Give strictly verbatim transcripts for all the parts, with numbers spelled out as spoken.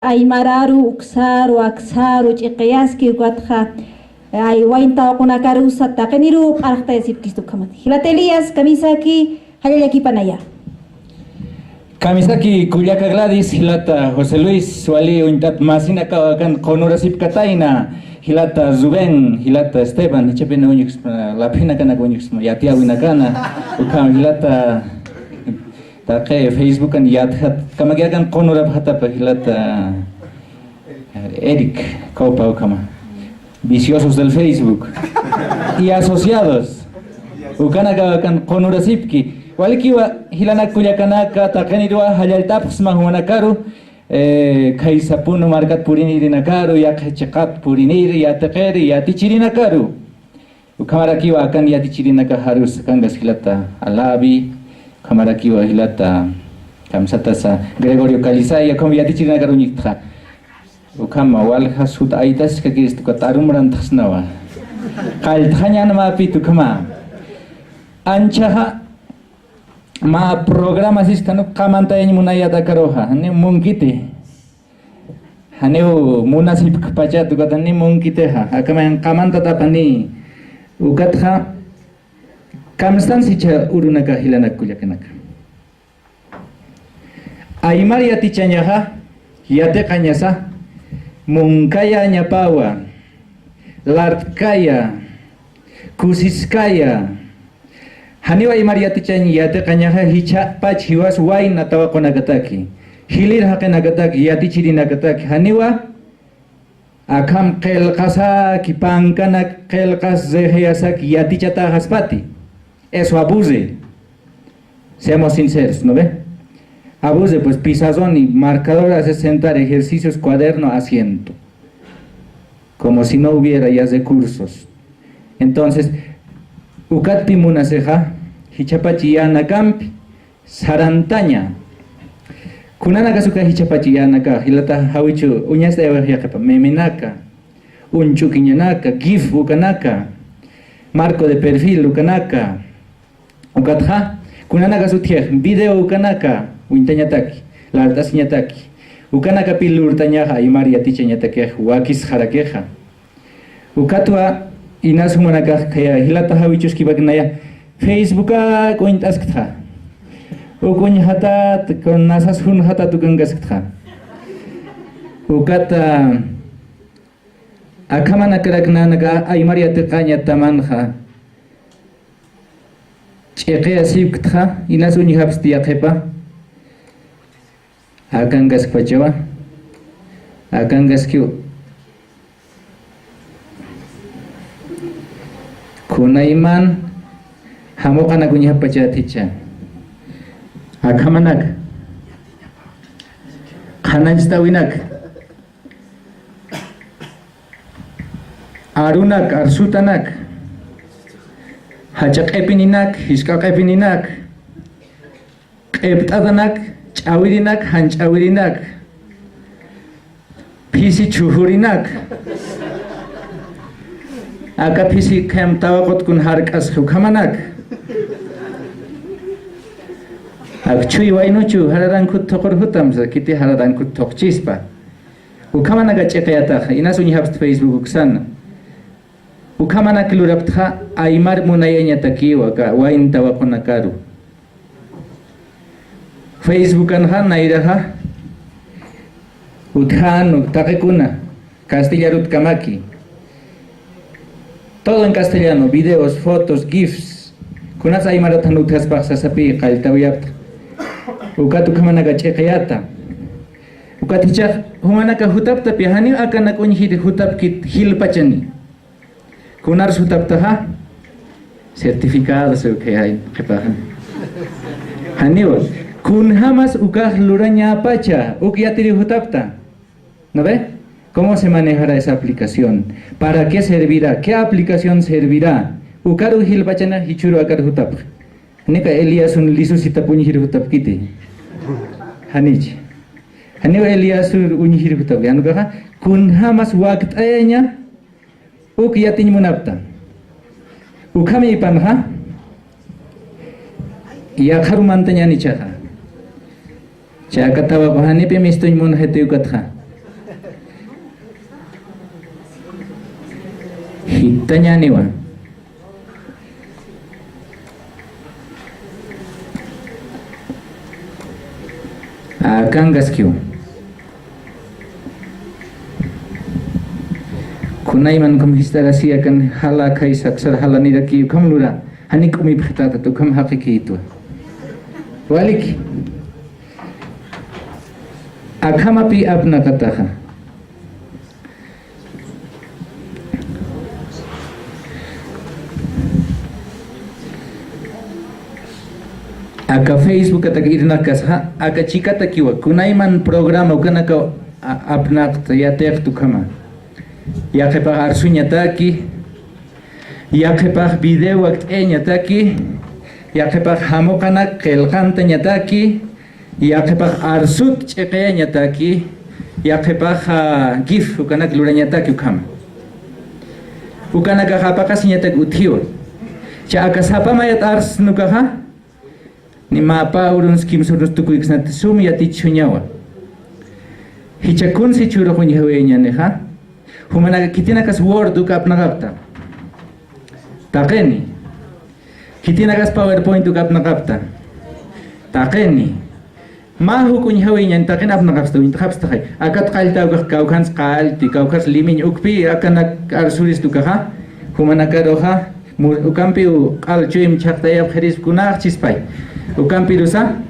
aymararu, uksaru, aksaru, ch'iqiyaski ukatxa, ay, wayn tawaqunakarusa taqiniru p'arxtayasipkistu ukhamat. Jilata Elías, kamisaki, jallallakipanaya. Kamisaki kullaka Gladys, jilata José Luis, wali uñt'at masinakaw akan qunurasipkatayna, jilata Rubén, jilata Esteban, jichhapina uñjsma, laphinakanak uñjsma, yatiyäwinakana, ukham jilata, taqi Facebookan yatjat, kamaki akan qunurapxatapa jilata, Eric Copa ukhama. Viciosos del Facebook. Y asociados. Ukanakaw akan qunurasipki. Walikiwa jilanak kullakanaka, taqinirwa jallallt'apxsma jumanakaru, eh, Khaysapunu markat purinïrinakaru, yaqha chiqat purinïri, yatiqiri, yatichirinakaru. Ukhamarakiwa akan yatichirinakax arus, akankas jilata Alavi, ukhamarakiwa jilata kamsatasa Gregorio Calizaya, ukham yatichirinakaru uñjtxa. Ukhama walja sut aytaskakirist ukat arumrantxsnawa. Qalltxañänmapit ukhama. Anchaxa mä programa siskthan uk qamantayañ munayät akaruxa, janiw munkiti. Janiw munasipkpachat ukat janiw munkitixa. Akamayan qamantatapani. Ukatxa kamstan sichha urunaka jilanak kullakanaka. Aymar yatichañaxa, yatiqañasa, munkayañapawa, lart'kaya, kusiskaya. Janiw aymar yatichañ yatiqañaxa jichhapach jiwas wayna tawaqunakataki, jilïr jaqinakataki, yatichirinakataki, janiwa akham qillqasaki, pankanak qillqas rixiyasaki yatichatäxaspati. Eso aburre. Seamos sinceros, ¿no ve? Aburre, pues, pizarrón y marcador, hacer sentar ejercicios, cuaderno, asiento. Como si no hubiera ya recursos. Entonces, ukatpi munasixa, jichhapach yänakampi, sarantaña. Kunanakas uka jichhapach yänaka, jilata Jawichu, uñast'ayawix yaqhipa, memenaka, uñch'ukiñanaka, gif ukanaka, marco de perfil ukanaka, ukatxa, kunanakas utjix, video ukanaka, uñtañataki, lart'asiñataki, ukanakapi lurtañaxa, aymar yatichañatakix, wakisxarakixa. Ukatwa inas jumanakax khaya jilata Jawichuskipaknaya, Facebookak uñt'asktxa. Uk uñjatat, con nasas junjatat ukankasktxa. Ukata, akhamanakarak nanaka aymar yatiqañatamanxa. Ch'iqiyasipktxa, inas uñjapsti yaqhipa. Akankaskpachawa. Akankaskiw. Kunayman jamuqanak uñjapachat jichha. Akhamanak. Qhanañcht'äwinak. Arunak, arsutanak, jach'a q'ipininak, jisk'a q'ipininak, q'ipt'atanak, ch'awirinak, jan ch'awirinak, phisi chhujurinak, aka phisi khayam tawaqut kun jark'as ukhamanak. Ak chhuy waynuchu, jararankut thuqur jutam, sa, kiti jararankut thuqchispa. Ukhamanaka ch'iqiyataxa, inas uñjapxta Facebook uksana. Ukhamanak lurapxtxa aymar munayañatakiwa aka wayna tawaqunakaru. Facebookanxa nayraxa utjänu taqikuna, castellanotkamaki. Todo en castellano, videos, fotos, gifs. Kunas aymarat jan utjaspax sasapï qalltawayapxta. Ukat ukhamanaka ch'iqiyata. Ukat jichhax jumanaka jutaptapï, janiw akanak uñjir jutapkit jilpachani. Kunar jutaptaxa, certificado se ukhayayn qhipaxa. Janiwa, kunjamas ukax lurañapacha, uk yatiriw jutapta. ¿No ve? ¿Cómo se manejará esa aplicación? ¿Para qué servirá? ¿Qué aplicación servirá? Ukaru jilpachana jichhüru akar jutapxa. Nika Eliasun lisusitap uñjir jutapkiti. Janich. Janiw Eliasur uñjir jutapki. Jan ukaxa, kunjamas wakt'ayaña, uk yatiñ munapta. Ukham ipanxa, yaqharu mantañäni jichhaxa. Chaka tawaqu janipi mistuñ munxiti ukatxa. Tañäniwa. Akankaskiw. Kunayman ukham jist'arasi akan jala khay saksar jalaniraki ukham lura. Jani k'umipxtata ukham jaqikïtwa. Waliki. Akhamapi apnaqataxa. Aka Facebook atak irnaqkasxa, aka chikatakiwa, kunayman programa ukanaka a-, apnaqta yatiqta ukhama. Yaqhipax arsuñataki, yaqhipax video wakt'ayañataki, yaqhipax jamuqanak qillqantañataki, yaqhipax arsut ch'iqiyañataki, yaqhipax, ah, gif ukanak lurañataki ukhama. Ukanakax apaqasiñatak utjiwa. Cha aka sapa mayat arsnukaxa, ni mä pä uruns kimsa uruns tukuykasnati sum yatichhuñawa. Jichha kunsi churux uñjawiyañänixa, jumanaka khitinakas Word uka apnaqapta. Taqini. Khitinakas PowerPoint uka apnaqapta. Taqini. Mä juk uñjawiyañäni taqin apnaqapxta, uñt'xapxtaxay. Akat qallta ukax kawkhans qallti, kawkhans limiñ ukpi, akanak arsuristu ukaxa. Jumanakaruxa, mu-, ukampiw q'al chuym chhaqtayapxirispa kunax chispay. Ukampirusa,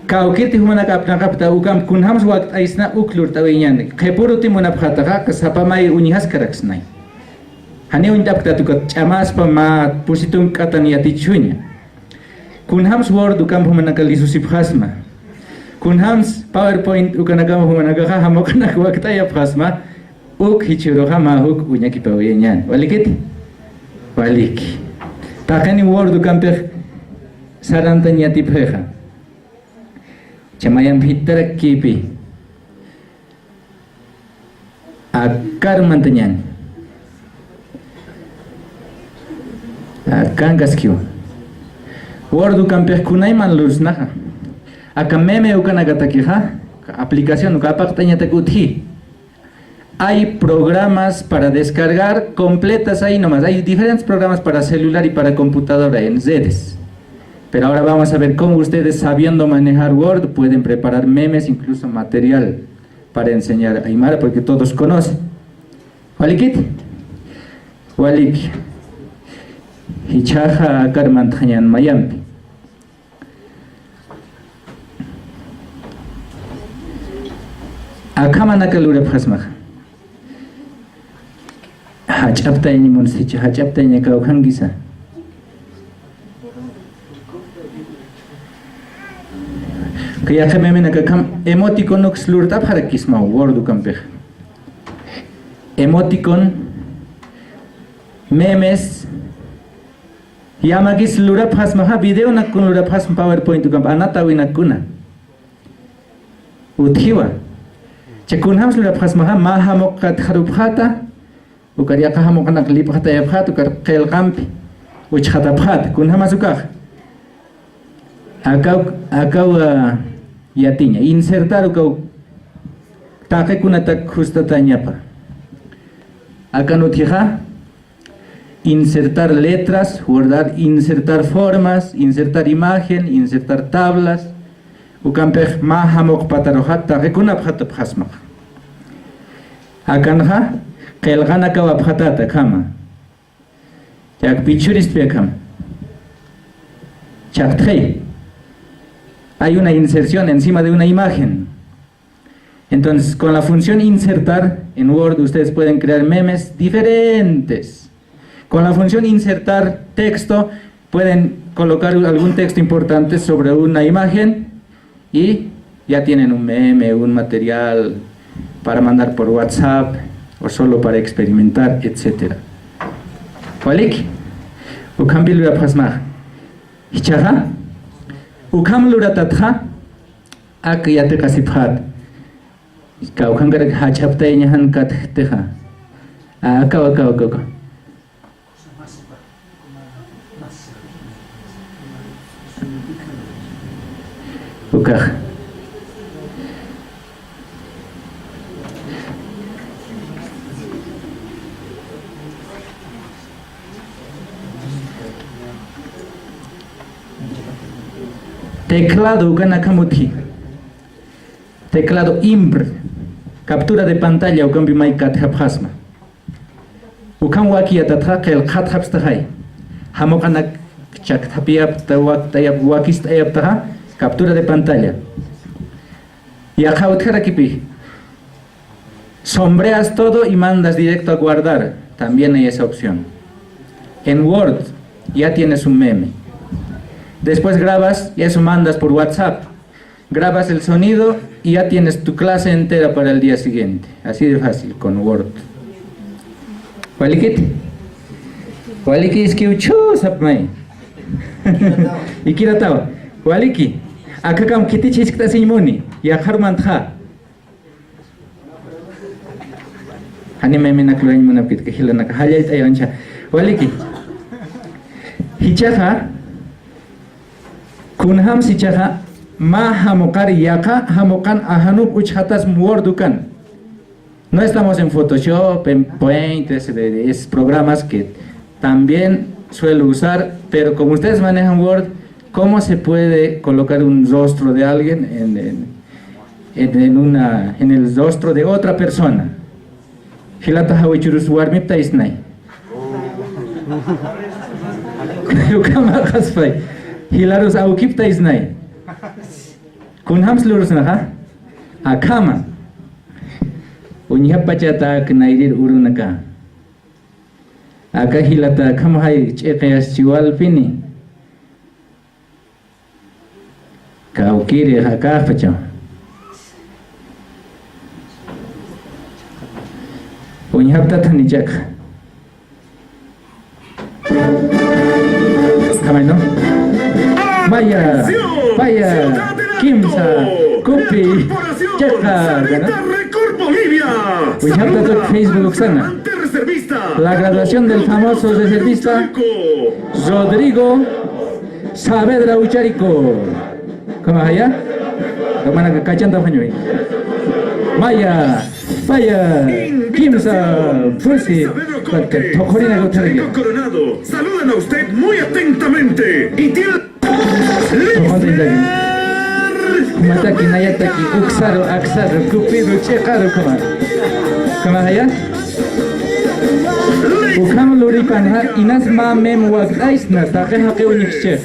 kawkiti jumanaka apnaqapta, ukamp kunjams wakt'aysna uk lurt'awiyañäni. Qhipuruti munapxataxa, sapa may uñjaskaraksnay. Janiw uñt'apktat ukat ch'amaspa mä pusitun k'atan yatichhuña. Kunjams Word ukamp jumanaka lisusipxasma. Kunjams PowerPoint ukanakam jumanakaxa jamuqanak wakt'ayapxasma. Uk jichhüruxa mä juk uñakipawiyañäni. ¿Walikiti? Waliki. Taqini Word ukampix sarantañ yatipxixa. Cha mayamp jittarakkïpi. Akar mantañäni. Akankaskiwa. Word ukampix kunayman lursnaxa. Aka meme ukanakatakixa, aplicación uka apaqt'añatak utji. Hay programas para descargar completas ahí nomás. Hay diferentes programas para celular y para computadora en redes. Pero ahora vamos a ver cómo ustedes, sabiendo manejar Word, pueden preparar memes, incluso material para enseñar aymara, porque todos conocen. ¿Walikiti? Waliki. Jichhaxa akar mantañäni mayampi. Akhamanaka lurapxasmaxa. Jach'aptayañ munsicha, jach'aptayañ kawkhankisa. Kayaqha memenakakham emoticon uks lurt'apxarakisma Word ukampix. Emoticon, memes, yamakis lurapxasmaxa, videonak kun lurapxasma PowerPoint ukamp, anatawinakuna. Utjiwa. Cha kunjams lurapxasmaxa, mä jamuq katxarupxata, ukar yaqha jamuqanak lipxatayapxata, ukar qillqampi uchxatapxata. Kunjamas ukax. Akaw, akaw, ah, yatiña. Insertar ukaw taqikunatak justatañapa. Akan utjixa, insertar letras, guardar, insertar formas, insertar imagen, insertar tablas. Ukampix mä jamuq pataruxa, taqikunapxatapxasmax. Akanxa, qillqanakaw apxatata, akhama. Yak pichhuristpi akhama. Chhaqtxi. Hay una inserción encima de una imagen. Entonces, con la función insertar en Word, ustedes pueden crear memes diferentes. Con la función insertar texto, pueden colocar algún texto importante sobre una imagen y ya tienen un meme, un material para mandar por WhatsApp o solo para experimentar, etcétera. ¿Walik? Ukhampi lurapxasmax. Jichhaxa, ukham luratatxa, ak yatiqasipxat. Kawkhankarak jach'aptayañaxan katjtixa. Akaw, akaw, akaw, akaw. Ukax. Teclado ukan akham utji. Teclado impr. Captura de pantalla ukampi may katjapxasma. Ukham wakiyatatxa qillqatxapstaxay. Jamuqanak chakt'apiyapta, wakt'ayap-, wakist'ayaptaxa, captura de pantalla. Yaqha utjarakipï. Sombreas todo y mandas directo a guardar. También hay esa opción. En Word ya tienes un meme. Después grabas y eso mandas por WhatsApp. Grabas el sonido y ya tienes tu clase entera para el día siguiente. Así de fácil, con Word. ¿Walikiti? Waliki iskiw chhusapmay. Ikiratawa. Waliki. Akakam khitichis ktasiñ muni. Yaqharmantxa. Jani memenak lurañ munapkit, jilanaka jallallt'ayaw ancha. Waliki. Jichhaxa, kunjams jichhaxa, mä jamuqar yaqha jamuqan ajanup uchjatas Word ukan. No estamos en Photoshop, en Paint, es, es programas que también suelo usar, pero como ustedes manejan Word, ¿cómo se puede colocar un rostro de alguien en, en, en, en una, en el rostro de otra persona? Jilata jawichurus warmiptaysnay. Ukhama qhaspay. Jilarus awkiptaysnay. Kunjams lurusnaxa. Akhama. Uñjapachatak nayrir urunaka. Aka jilata akham jay ch'iqiyas chiwalpini. Kawkiri jakaxpacha. Uñjaptatan ichak. Kamay, ¿no? Maya, paya, kimsa, kupi, chiqa, ¿no? Uñjaptatan Facebook uksana. La graduación del famoso reservista Rodrigo Saavedra Ucharico. ¿Cómo allá? Hermana, cachando, Juanjo. Maya, vaya, kimsa, pusi, tocorina, Coronado. Saludan a usted muy atentamente. Y tiene Mataki, nayataki, uksaru, aksaru, kupiru, chiqaru, ¿cómo? ¿Cómo allá? Ukham luripanxa inas mä mem wakt'aysna, taqi jaqi uñjchix.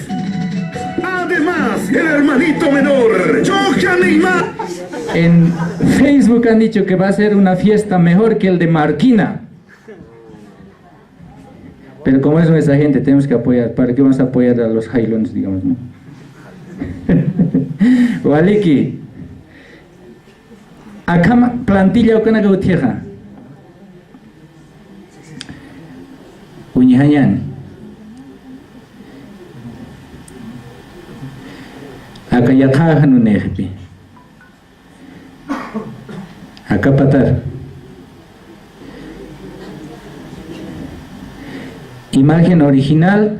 Además, el hermanito menor, Johan Neymar. En Facebook han dicho que va a ser una fiesta mejor que el de Marquina. Pero como es nuestra gente, tenemos que apoyar. ¿Para qué vamos a apoyar a los jailones, digamos, no? Waliki. Akham plantilla ukanaka utjixa. Uñjañäni. Aka yaqha jan uñjapï. Aka patar. Imagen original.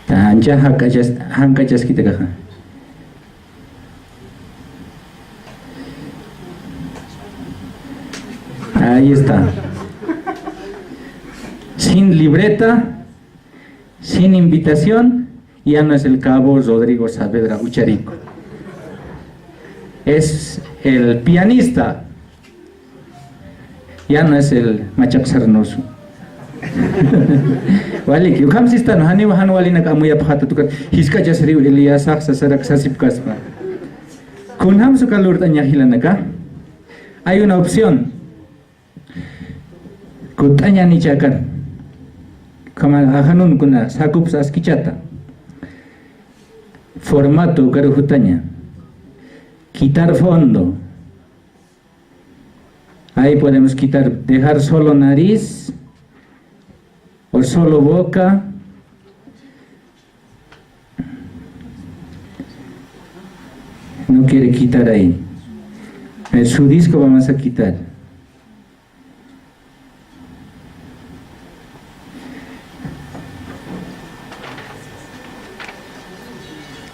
Ancha jank'achas-, jank'achaskitakaxa. Ahí está. Sin libreta, sin invitación, ya no es el cabo Rodrigo Saavedra Ucharico. Es el pianista. Ya no es el Machaq Sarnoso. Waliki, ukham sistan, janiw jan walinak amuyapxäta tukat, jisk'achasiriw Elíasax sasarak sasipkaspa. Kunjams uka lurt'aña jilanaka. Hay una opción. Kutt'añäni ichäkan. Ukhama ajanun kuna sakups askichata. Formato ukaru jutaña. Quitar fondo. Ahí podemos quitar, dejar solo nariz o solo boca. No quiere quitar ahí. Eh, su disco vamos a quitar.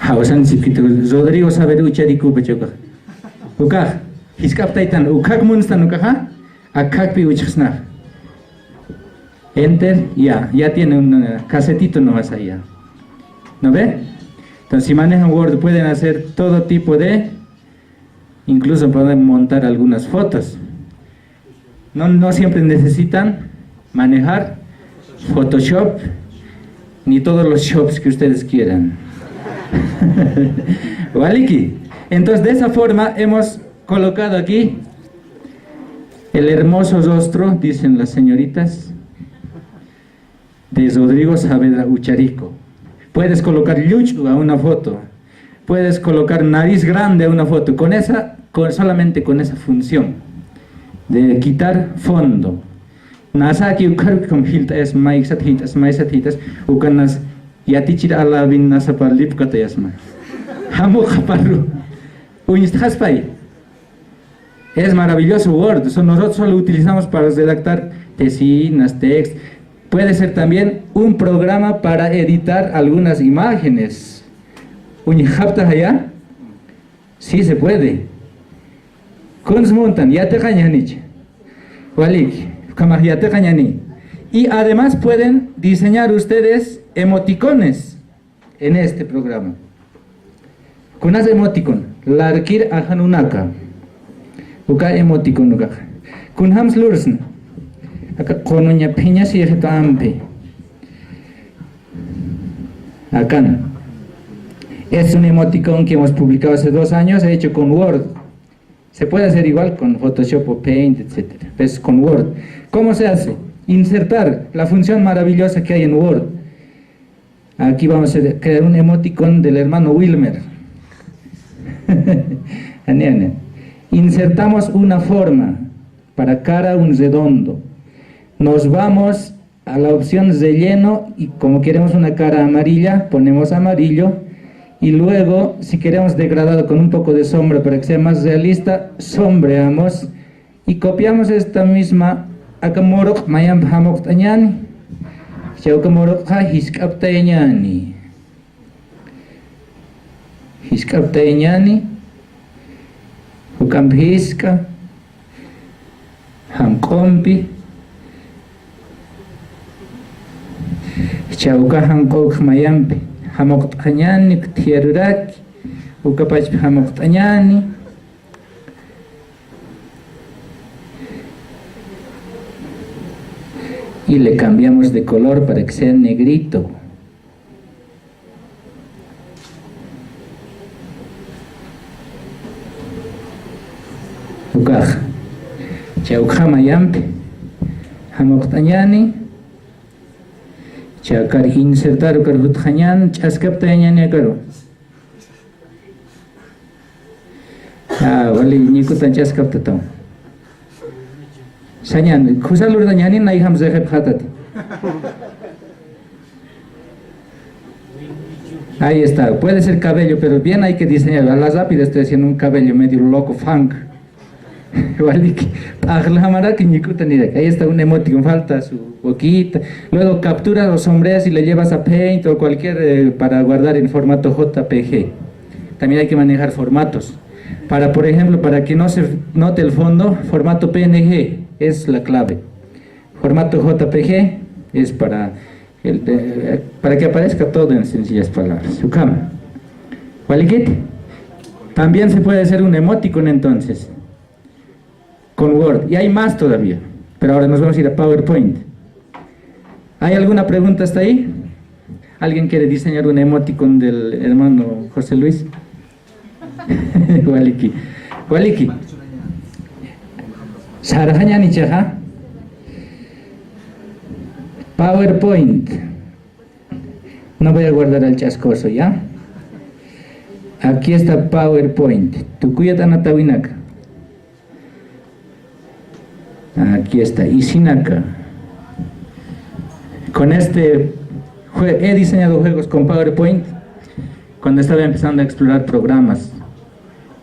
Jawsan sipkit Rodrigo Saavedra Ucharico pacha ukax. Ukax, jisk'aptaytan, ukhak munstan ukaxa, akhakpi uchxsnax. Enter, ya, ya tiene una casetito nomás allá. ¿No ve? Entonces, si manejan Word, pueden hacer todo tipo de, incluso pueden montar algunas fotos. No, no siempre necesitan manejar Photoshop ni todos los shops que ustedes quieran. Waliki. Entonces, de esa forma hemos colocado aquí el hermoso rostro, dicen las señoritas, de Rodrigo Saavedra Ucharico. Puedes colocar lluch'u a una foto. Puedes colocar nariz grande a una foto. Con esa, con, solamente con esa función de quitar fondo. Nasaki ukharukum hilt'as, maysat hilt'as, maysat hilt'as, ukanas yatichir alabin nasa parlip katayasma. Hamu kaparu. Uñisthaspay. Es maravilloso Word. So-, nosotros solo utilizamos para redactar tesinas, textos. Puede ser también un programa para editar algunas imágenes. Uñjapta allá. Sí se puede. Kuns muntan, yatiqañanich. Walik, ukhamax yatiqañani. Y además pueden diseñar ustedes emoticones en este programa. Kunas emoticon, larkir ajanunaka. Uka emoticon ukaxa. Kunjams lursna. Aka qunuña phiñas yixita ampi. Akan. Es un emoticón que hemos publicado hace dos años, hecho con Word. Se puede hacer igual con Photoshop o Paint, etcétera. Pues con Word. ¿Cómo se hace? Insertar la función maravillosa que hay en Word. Aquí vamos a crear un emoticón del hermano Wilmer. Ane, ane. Insertamos una forma para cara, un redondo. Nos vamos a la opción relleno y como queremos una cara amarilla, ponemos amarillo. Y luego, si queremos degradado con un poco de sombra para que sea más realista, sombreamos y copiamos esta misma, aka muruq mayamp jamuqt'añani. Chawka muruqxa jisk'aptayañani. Jisk'aptayañani. Juk'amp jisk'a. Janq'umpi. Chawka janq'u uk mayampi jamuqt'añani, thiyaruraki. Ukapachpi jamuqt'añani. Y le cambiamos de color para que sea negrito. Ukax. Chawkxa mayampi jamuqt'añani. Chakar insertar ukar jutxañan, ch'askaptayañani akaru. Ah, wali, ñikutan ch'askaptataw. Sañan, khusa lurdañani, nayjam rejep jatati. Ahí está. Puede ser cabello, pero bien hay que diseñar. A la rápida estoy haciendo un cabello medio loco, funk. Waliki, p'aqljamaraki ñik'utaniraki. Ahí está un emoticon, falta su boquita. Luego capturas o sombreas y le llevas a Paint o cualquier, eh, para guardar en formato J P G. También hay que manejar formatos. Para, por ejemplo, para que no se note el fondo, formato P N G es la clave. Formato J P G es para el, eh, para que aparezca todo en sencillas palabras. Ukhama. Walikit. También se puede hacer un emoticon entonces. Con Word. Y hay más todavía. Pero ahora nos vamos a ir a PowerPoint. ¿Hay alguna pregunta hasta ahí? ¿Alguien quiere diseñar un emoticon del hermano José Luis? Waliki. Waliki. Sarjañani chaja. PowerPoint. No voy a guardar el chascoso, ¿ya? Aquí está PowerPoint. Tukuyat anatawinaka. Aquí está, isinaka. Con este jue-, he diseñado juegos con PowerPoint cuando estaba empezando a explorar programas.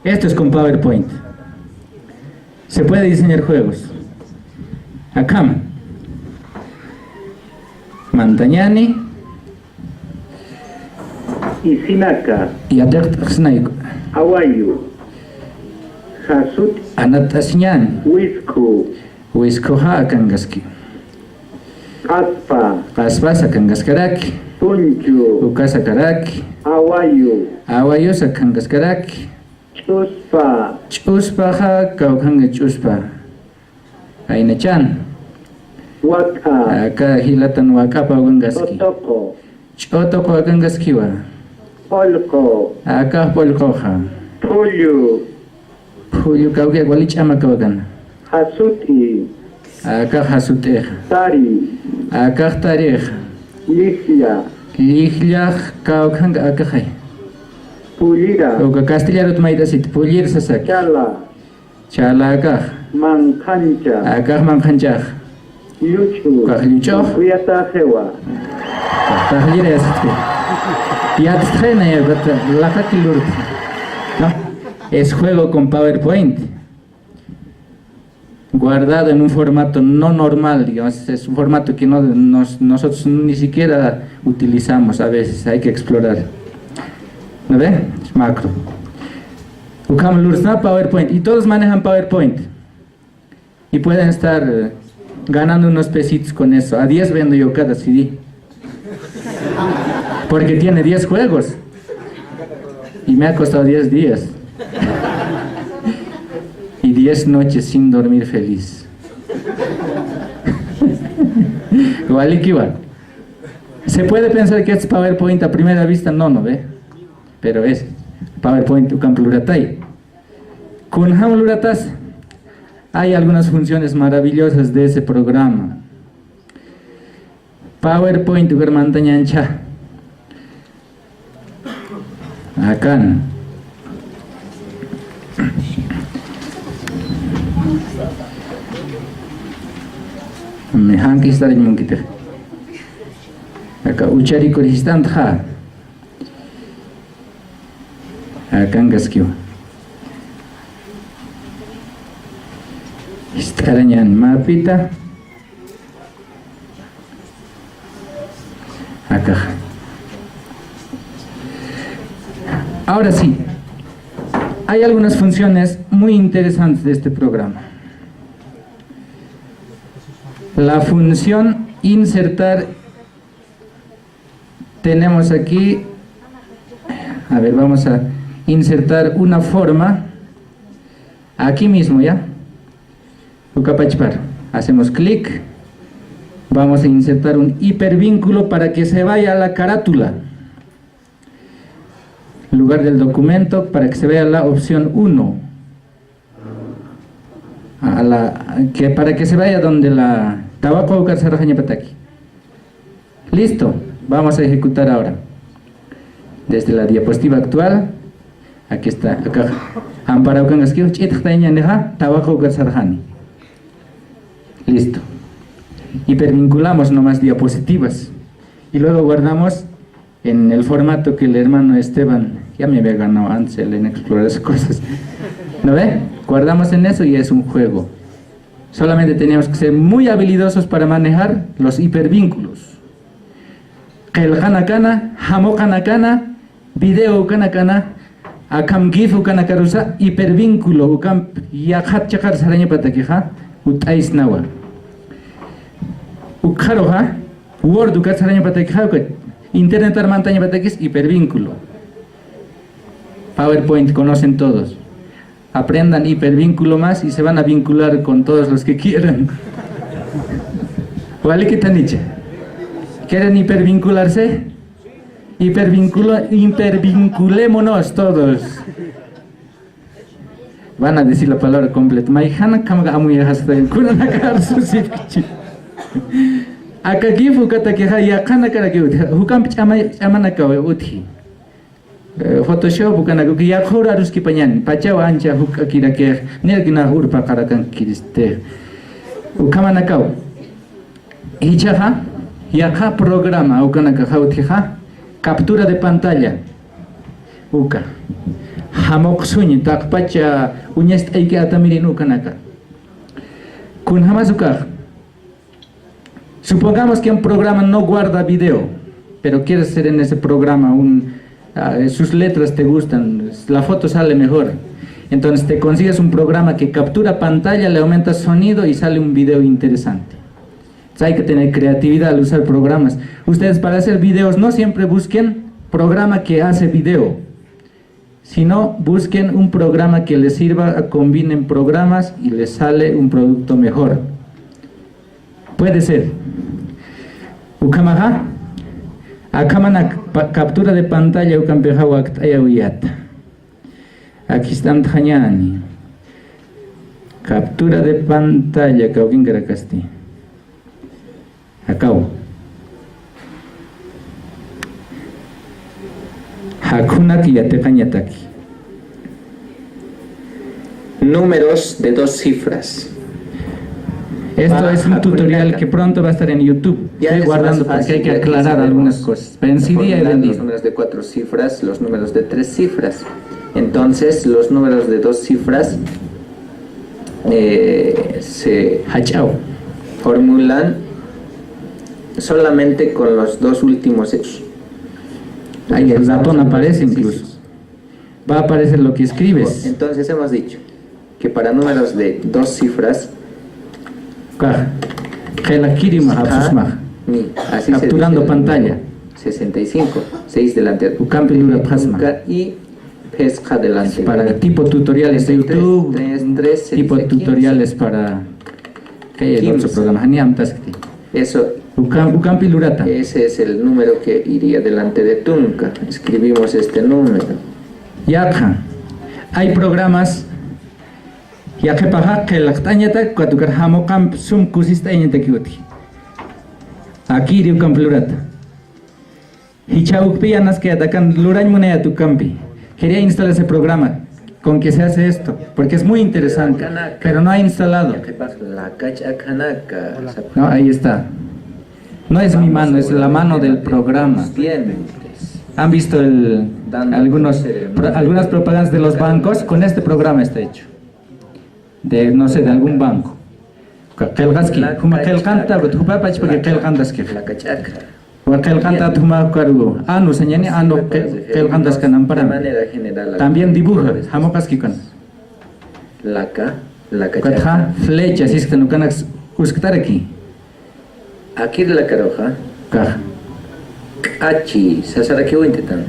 Esto es con PowerPoint. Se puede diseñar juegos. Akham. Mantañani. Isinaka. Yatiqt'asnayku. Awayu. Jasut. Anat'asiñani. Wisku. Wiskuxa akankaski. Qaspa. Qaspas akankaskarak. Punchu. Ukas akarak. Awayu. Awayus akankaskarak. Ch'uspa. Ch'uspaxa kawkhanka ch'uspa. Aynachan. Wak'a. Aka jilatan wak'apa akankaski. Ch'utuqu. Ch'utuqu akankaskiwa. P'ullqu. Akax p'ullquxa. Phullu. Phullu kawkï wali ch'ama kawkana. Jasut'i. Akax jasut'ixa. Tari. Akax tarixa. Llijlla. Llijllax kawkhanka akaxay. Pullira. Uka kastillarut mayt'asit, pullir sasaki. Chala. Chala akax. Manqhancha. Akax manqhanchax. Lluch'u. Ukax lluch'ux. Kuyataxiwa. Taxllira yasitki. Yatstxina ya, laqaki lurti. ¿No? Es juego con PowerPoint. Guardado en un formato no normal, digamos, es un formato que no, nos-, nosotros ni siquiera utilizamos a veces, hay que explorar. ¿No ve? Es macro. Ukham lurt'sna PowerPoint, y todos manejan PowerPoint. Y pueden estar, eh, ganando unos pesitos con eso. A diez vendo yo cada C D. Porque tiene diez juegos. Y me ha costado diez días. Y diez noches sin dormir feliz. Walikiwa. Se puede pensar que es PowerPoint a primera vista, no, ¿no ve? Pero es PowerPoint ukamp luratay. Kunjam luratas, hay algunas funciones maravillosas de ese programa. PowerPoint ukar mantañancha. Akan. Me jankistarañ munkitix. Aka ucharikur jistantxa. Akankaskiwa. Jist'arañan mapita. Akaxa. Ahora sí, hay algunas funciones muy interesantes de este programa. La función insertar Tenemos aquí, a ver, vamos a insertar una forma. Aquí mismo, ¿ya? Ukapachpar. Hacemos clic. Vamos a insertar un hipervínculo para que se vaya a la carátula. Lugar del documento, para que se vaya a la opción uno. A la, que para que se vaya donde la tawaqa ukar sarxañapataki. Listo, vamos a ejecutar ahora. Desde la diapositiva actual, aquí está, acá, ampara ukankaskiw, ch'itxtañanixa, tawaqa ukar sarxani. Listo. Hipervinculamos nomás diapositivas. Y luego guardamos en el formato que el hermano Esteban, ya me había ganado antes él en explorar esas cosas. ¿No ve? Guardamos en eso y es un juego. Solamente teníamos que ser muy habilidosos para manejar los hipervínculos. Qillqanakana, jamuqanakana, video ukanakana, akham GIF ukanakarusa, hipervínculo ukamp yaqhat chiqar sarañapatakixa, ut'aysnawa. Ukxaruxa, Word ukat sarañapatakixa, uka internetar mantañapatakis hipervínculo. PowerPoint conocen todos. Aprendan hipervínculo más y se van a vincular con todos los que quieran. Walikitanicha. ¿Quieren hipervincularse? Hipervincula-, hipervinculémonos todos. Van a decir la palabra completa. Mayjanakamaka amuyaxasta kunanakar susipkichi. Aka GIF ukatakixa yaqhanakarakiw utji. Jukamp ch'ama-, ch'amanakaw utji. Eh, Photoshop ukanaka uka yaqhur aruskipañan. Pachaw ancha juk'akirakix. Nirkinax urpaqarakankiristix. Ukhamanakaw. Jichhaxa, yaqha programa ukanakaxa utjixa, captura de pantalla. Uka. Jamuq suñi, taqpacha uñast'ayki atamirin ukanaka. Kunjamas ukax. Supongamos que un programa no guarda video, pero quieres hacer en ese programa un, ah, sus letras te gustan, la foto sale mejor. Entonces te consigues un programa que captura pantalla, le aumentas sonido y sale un video interesante. Hay que tener creatividad al usar programas. Ustedes para hacer videos no siempre busquen programa que hace video, sino busquen un programa que les sirva, combinen programas y les sale un producto mejor. Puede ser. Ukhamaxa, akhamanak pa-, captura de pantalla ukampixa wakt'ayawiyät. Akist'antxañäni. Captura de pantalla, kawkinkarakasti. Akaw. Jakhunak yatiqañataki. Números de dos cifras. Esto es un tutorial que pronto va a estar en YouTube. Estoy guardando porque hay que aclarar algunas cosas. Pero en sí día he vendido. Los números de cuatro cifras, los números de tres cifras. Entonces, los números de dos cifras, eh, se formulan solamente con los dos últimos cifras. Ahí el ratón aparece incluso. Va a aparecer lo que escribes. Entonces hemos dicho que para números de dos cifras, Ukax, qillqkiri umax, apsusmax. Ni, así se dice. Capturando pantalla. Sesenta y cinco, seis delante. Ukampi lurapxasma. Y phisqa delante. Para tipo tutoriales de YouTube, tipo tutoriales para, ¿qué hay el otro programa? Ni amtaskti. Eso. Ukam-, ukampi lurata. Ese es el número que iría delante de Tunka. Escribimos este número. Yaqha. Hay programas, yaqhipaxa qillqt'añatak, ukat ukar jamuqamp sum kusist'añatakiw utji. Akiri ukampi lurata. Jichha ukpi yanaskayät, akan lurañ munayät ukampi. Quería instalar ese programa. ¿Con qué se hace esto? Porque es muy interesante, pero no ha instalado. No, ahí está. No es mi mano, es la mano del programa. ¿Han visto el, algunos, pro-, algunas propagandas de los bancos? Con este programa está hecho. De, no sé, de algún banco. Qillqaski, juma qillqanta, jupapachpaki qillqantaski. Wa qillqantat juma karu, anu sañani, anu qi-, qillqantaskan amparan. También dibuja, jamuqaski kan. Laka, laka. Ukatxa flecha, sisktan ukanak uskt'araki. Akir lakaruxa. Kax. K'achi, sasarakiw intitan.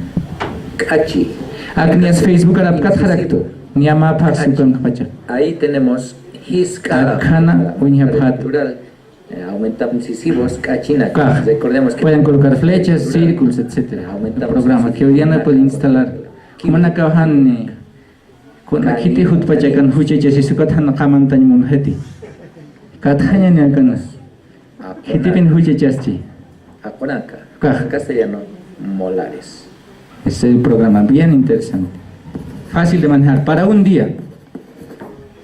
K'achi. Ak niyas Facebook arapkatxaraktu. Niya mä phaxsi ukankapacha. Ahí tenemos jisk'a. Akhana uñjapxat. Eh, aumentamos incisivos, k'achinak. Kax. Recordemos que pueden colocar flechas, círculos, etcétera. Aumentamos programa que hoy día no puede instalar. Kumanakaw jan, eh, kuna khiti jutpachakan juchachasisukatxa, jan qamantañ munxiti. Katjañani akana. Khitipin juchachaschi. Akunaka. Kax. En castellano, molares. Es un programa bien interesante. Fácil de manejar. Para un día.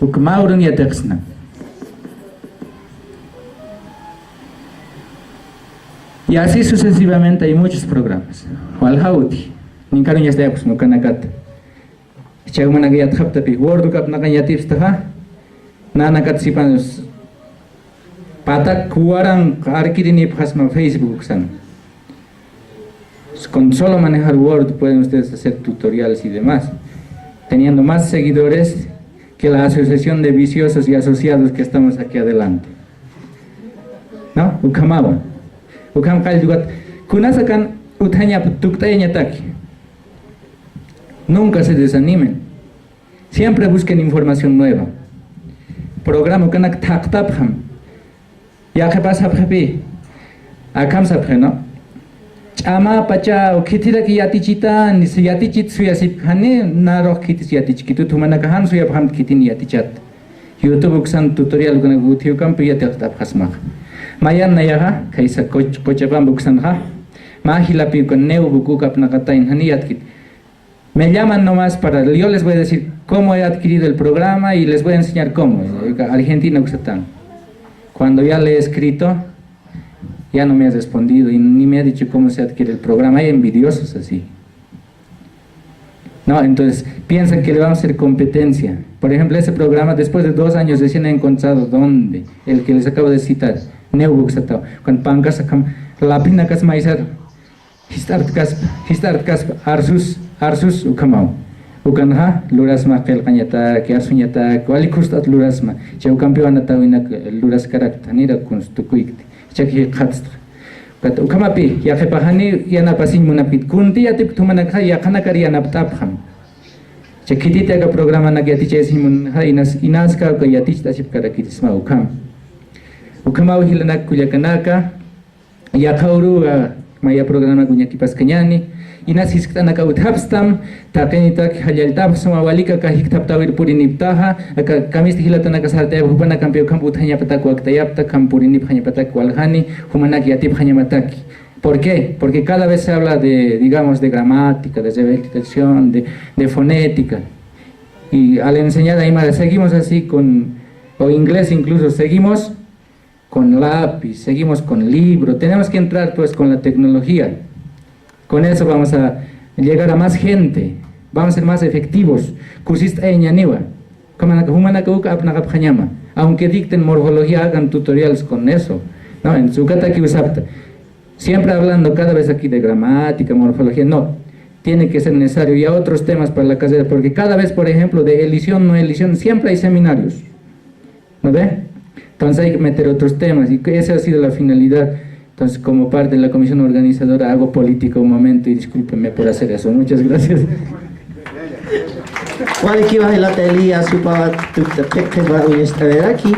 Uk mä urun yatiqsna. Y así sucesivamente hay muchos programas. Walja utji. Ninkaruñas de apus, no kanakat. Chawmanak yatxaptapi, Word ukapnaqañ yatipstaxa, nanakat sipan patak waranqa arkirinipxasma Facebook uksan. Con solo manejar Word pueden ustedes hacer tutoriales y demás, teniendo más seguidores que la Asociación de Viciosos y Asociados que estamos aquí adelante. ¿No? Ukhamawa. Ukham qalltukat, kunas akan utjañap tukt'ayañataki. Nunca se desanimen. Siempre busquen información nueva. Programa ukanak thaqtapxam. Yaqhipas sapxipi. Akham sapxi, ¿no? Ch'amapacha khitirak yatichitan, yatichit suyasipxani, narux khitis yatichkitut, jumanakax jan suyapxam khitin yatichat. YouTube uksan tutorial ukanak utji ukampi yatiqt'apxasmax. Mayan nayaxa, khaysa quch-, quchapamp uksanxa. Mä jilapi ukan newbuk ukapnaqatañ jani yatkit. Me llaman nomás para, yo les voy a decir cómo he adquirido el programa y les voy a enseñar cómo. Argentina uksatan. Cuando ya le he escrito, ya no me ha respondido y ni me ha dicho cómo se adquiere el programa. Hay envidiosos así. No, entonces piensan que le vamos a hacer competencia. Por ejemplo, ese programa, después de dos años, recién ha encontrado dónde, el que les acabo de citar, Neubuxatao. Cuando pankas acá, la pina cas maizar, Jist'artkaspa, jist'artkaspa, arsus, arsus ukhamaw. Ukanxa lurasma qillqañatak, yasuñatak, wali khust'at lurasma. Chay ukampiw anatawinaka luraskarakta, janirakunsa tukuykti. Jichhaki jikxatsta. Ukat ukhamapi, yaqhipax jani yanapasiñ munapkit. Kunti yatipkta jumanakxa yaqhanakar yanapt'apxam. Jichha khititi aka programanak yatichayasiñ munxa, inas, inaska uka yaticht'asipkarakisma ukham. Ukhamaw jilanak kullakanaka, yaqha uruwa maya programanak uñakipaskañäni, inas jiskt'anaka utjapstam, taqinitak jallallt'apxsma, walika aka jikthaptäwir puriniptaxa, aka kamisti jilatanaka sartayapxi, jupanakampiw ukham utjañapatak waktayapta, ukham purinipxañapatak waljani, jumanak yatipxañamataki. ¿Por qué? Porque cada vez se habla de, digamos, de gramática, de redacción, de, de fonética. Y al enseñar aymara, seguimos así con, o inglés incluso, seguimos con lápiz, seguimos con libro. Tenemos que entrar, pues, con la tecnología. Con eso vamos a llegar a más gente, vamos a ser más efectivos. Kusist'ayañäniwa. Jumanaka, jumanaka uka apnaqapxañama. Aunque dicten morfología, hagan tutoriales con eso, ¿no? Entonces, ukataki usapta. Siempre hablando cada vez aquí de gramática, morfología, no. Tiene que ser necesario ya otros temas para la carrera, porque cada vez, por ejemplo, de elisión, no elisión, siempre hay seminarios. ¿No ve? Entonces hay que meter otros temas, y que esa ha sido la finalidad. Entonces, como parte de la comisión organizadora, hago política un momento y discúlpenme por hacer eso. Muchas gracias. Walikiwa jilata Elías, jupawa tukt'apixa uñacht'awayaraki.